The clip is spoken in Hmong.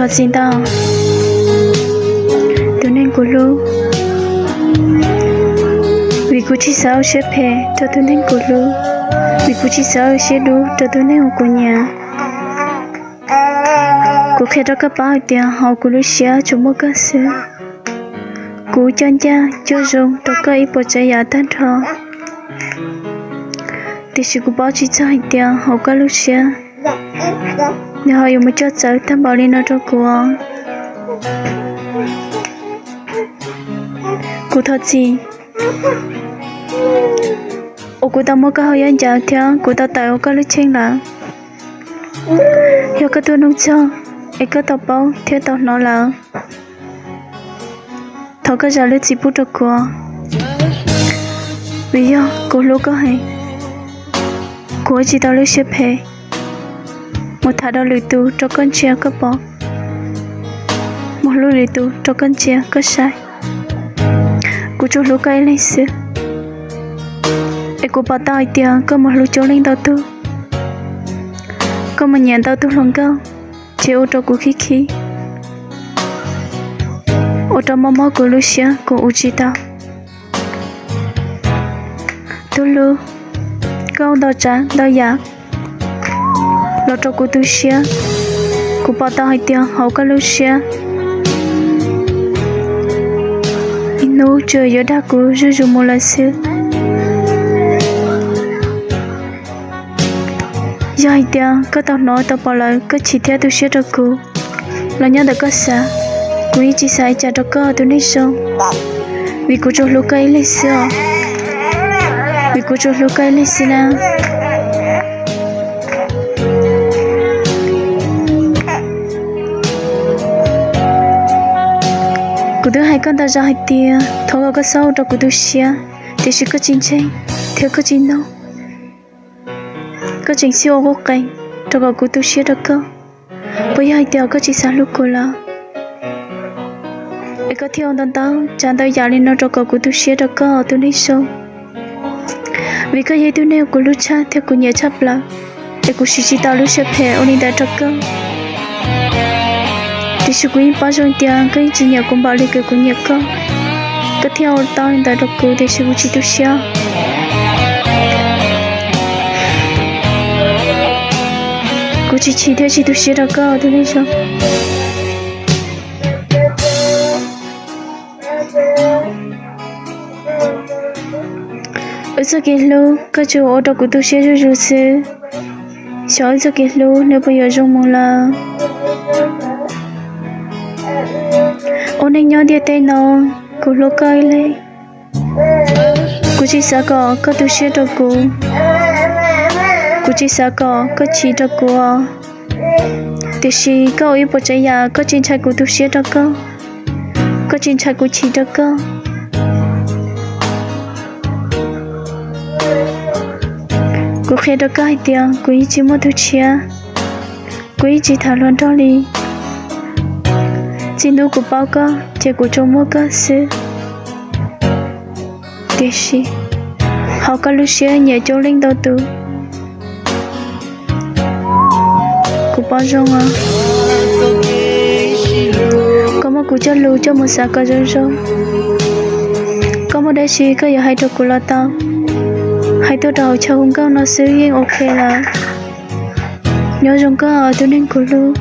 Txim ntau, tus neeg kuv hlub, vim kuv tsis xav ua siab phem rau tus neeg kuv hlub, vim kuv tsis xav ua siab dub rau tus neeg uas kuv nyiam. Kuv qhia rau koj paub hais tias hauv kuv lub siab tsuas muaj koj xwb. Kuv coj ncaj coj zoo rau koj ib puas tsav yam tag nrho, tiam sis kuv paub tsis txog hais tias hauv koj lub siab nws ho yuav mus coj txawv tag npaum li no rau kuv. Kuv thov txim uas kuv tau muab koj haus yeeb ncaws thiab kuv tau tawm hauv koj lub cheej lawm. Yog koj tuaj nug txog es koj tau paub thiab tau hnov lawm, thov koj zam lub txim pub rau kuv, vim yog kuv hlub koj heev. Kuv ua tsis tau lub siab phem mus tham rau lwm tus rau koj ntsia koj pom, mus hlub lwm tus rau koj ntsia koj saib. Kuv tsuas hlub koj ib leeg xwb, es kuv pom tau hais tias koj mus hlub coob leej ntau tug, koj mus nyiam ntau tug hluas nkauj, ces ua rau kuv khib khib, ua rau mob mob kuv lub siab kuv ua tsis tau. Tus hlub, koj ua ntau tsav ntau yam los rau kuv tu siab. Kuv pom tau hais tias hauv koj lub siab ib hnub tsuas yuav dag kuv zuj zus mus lawm xwb. Yog hais tias koj tau hnov tau pom lawm koj chim thiab tu siab rau kuv los nyob ntawm koj xav, kuv yeej tsis xav ib tsam rau koj tus neeg zoo, vim kuv tsuas hlub koj ib leeg xwb os, vim kuv tsuas hlub koj ib leeg xwb na. Kuv twb hais koj ntau zaus hais tias thov kom koj txhob ua rau kuv tu siab, tiam sis koj tsis ntseeg thiab koj tsis mloog. Koj tseem xub ua qub qees rau kom kuv tu siab rau koj. Puas yog hais tias koj tsis xav hlub kuv lawm, es koj thiaj ua ntau ntau tsav ntau yam li no rau kom kuv tu siab rau koj tus neeg zoo? Vim koj yog ib tug neeg kuv hlub tshaj thiab kuv nyiam tshaj plaws, es kuv siv tsis tau lub siab phem ua li ntawd rau koj. Tiam sis kuv yeej paub zoo tias koj yeej tsis nyiam kuv npaum li uas kuv nyiam koj. Koj thiaj ua tau li ntawd rau kuv, tiam sis kuv tsis tu siab. Kuv tsis chim thiab tsis tu siab rau koj tus neeg zoo. Wb txoj kev hlub koj tsuas ua rau kuv tu siab zuj zus xwb. Xyov wb txoj kev hlub nws puas yuav zoo mus lawm. Ua neej nyob ntiaj teb no, kuv hlub koj ib leeg. Kuv tsis xav kom koj tu siab rau kuv, kuv tsis xav kom koj chim rau kuv. Tiam sis koj ua ib puas tsav yam koj tsis ntshai kuv tu siab rau koj, koj tsis ntshai kuv chim rau koj. Kuv qhia rau koj hais tias kuv yeej tsis muaj tus tshiab, kuv yeej tsis tham hluas nraug li. Txij hnub kuv paub koj ces kuv tsuas muaj koj xwb. Tiam sis hauv koj lub siab nyiam coob leej ntau tus. Kuv paub zoo os. Koj muab kuv coj lus coj mus xav kom zoo zoo. Koj muaj dab tsi koj yuav hais rau kuv los tau. Hais tuaj rau hauv chaw hu nkauj no xwb yeej ok lawm. Nyob zoo koj tus neeg kuv hlub.